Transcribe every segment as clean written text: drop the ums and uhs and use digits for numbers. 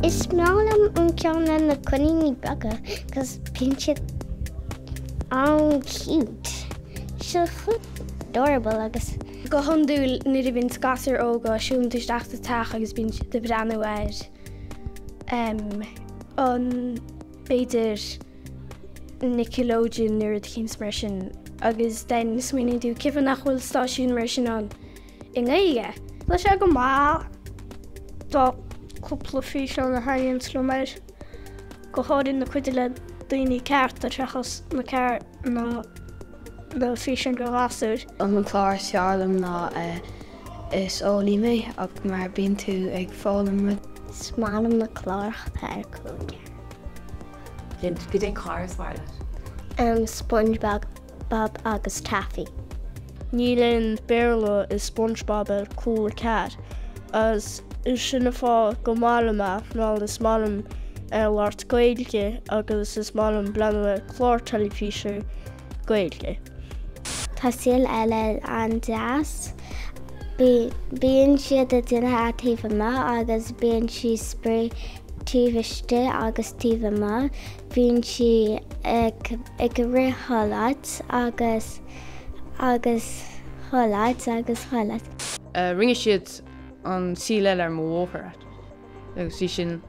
Is maith liom an ceann le na coiníní beaga 'cause bíonn siad an-cute. Siad chomh adorable agus. Go hiondúil nuair a bhíonn gasúir óga siúlann tú isteach sa teach agus bíonn siad ag breathnú ar an b'fhéidir Nickelodeon nó rud eicínt mar sin agus then smaoiníonn tú cén fáth nach bhfuil stáisiún mar sin ann i nGaeilge. Tá sé go maith. Tá cúpla físeán a thaitníonns liom air, go háirid na cuid le daoine cearta seachas na cear na na físeáin do ghasúir. An clár is fearr liom ná Is Eolaí Mé ach mar bíonn tú ag foghlaim rud. Is maith liom na cláracha ar Cúl 4. Cad é an clár is fearr leat? Spongebob Bob agus Taffy. Níl aon Béarla i Spongebob ar Cúla 4 agus sin an fáth go maith liom é mar is maith liom labhairt Gaeilge agus is maith liom breathnú ar clár teilifíse Gaeilge. Tá Saol Ella an-deas. Bíonn siad ag déanamh a taobh amuigh agus bíonn sí spraoi taobh istigh agus taobh amuigh. Bíonn sí ag ag rith chuile áit agus agus chuile áit agus chuile áit. Rinne siad an Saol Ella ar mo bhóthar agus bhí sin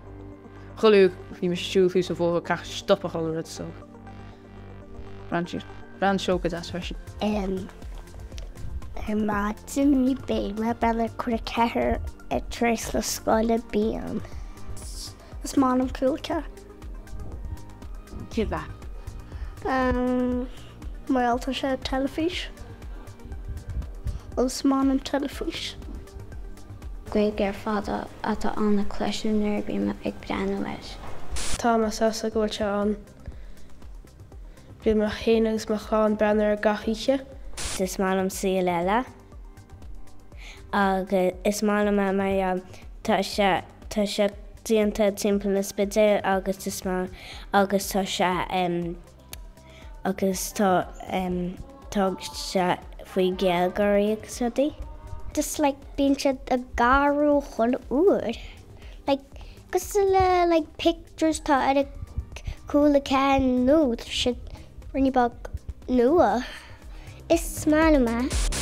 chuile uair bhí mise ag siúl suas an bhóthar caithfidh stopadh chuile rud so bhain siad bhain seó go deas freisin. Ar maidin ní bheidh mé ag breathnú ar Cúla 4 tar éis na scoile bíonn. Is maith liom Cúla 4. Cén fáth? Mar gheall tá sé ar teilifís. Is maith liom teilifís. Gaeilge ar fad atá ann a chloisim nuair a bím ag breathnú air. Tá mé sásta go bhfuil sé ann. Bíonn mé féin agus mo chlann breathnú air gach oíche. Is maith liom Saol Ella. Agus is maith liom é mar gheall tá sé tá sé déanta timpeall na Spidéil agus is maith agus tá sé agus tá tá sé faoi Gaeilgeoirí agus rudaí. Just like bíonn siad ag gáire chuile uair. Like cosúil le like pictures tá ar Cúla 4 nó tá siad rudaí beag nua. Is maith liom é.